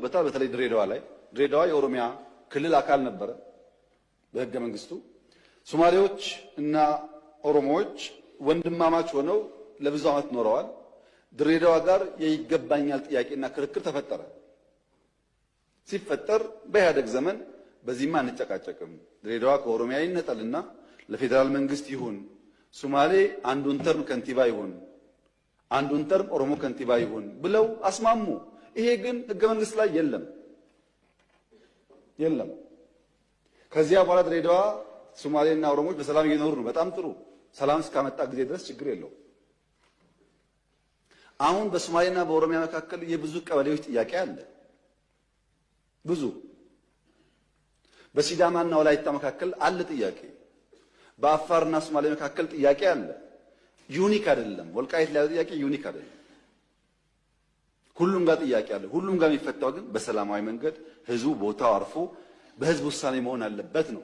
ተነስቶበታል። በተለይ ድሬዳዋ ላይ፣ ድሬዳዋ የኦሮሚያ ክልል አካል ነበረ በህገ መንግስቱ። ሶማሌዎች እና ኦሮሞዎች ወንድማማች ሆነው ለብዙ ዓመት ኖረዋል። ድሬዳዋ ጋር የይገባኛል ጥያቄና ክርክር ተፈጠረ። ሲፈጠር በኢህአደግ ዘመን በዚህማ አንጨቃጨቅም፣ ድሬዳዋ ከኦሮሚያ ይነጠልና ለፌዴራል መንግስት ይሁን፣ ሶማሌ አንዱን term ከንቲባ ይሁን፣ አንዱን term ኦሮሞ ከንቲባ ይሁን ብለው አስማሙ። ይሄ ግን ህገ መንግስት ላይ የለም የለም። ከዚያ በኋላ ድሬዳዋ ሶማሌና ኦሮሞዎች በሰላም እየኖሩ ነው። በጣም ጥሩ። ሰላም እስካመጣ ጊዜ ድረስ ችግር የለውም። አሁን በሶማሌና በኦሮሚያ መካከል የብዙ ቀበሌዎች ጥያቄ አለ። ብዙ በሲዳማና ወላይታ መካከል አለ ጥያቄ። በአፋርና ሶማሌ መካከል ጥያቄ አለ። Unique አይደለም። ወልቃይት ላይ ጥያቄ unique አይደለም። ሁሉም ጋር ጥያቄ አለ። ሁሉም ጋር የሚፈታው ግን በሰላማዊ መንገድ ህዝቡ ቦታው አርፎ በህዝብ ውሳኔ መሆን አለበት ነው።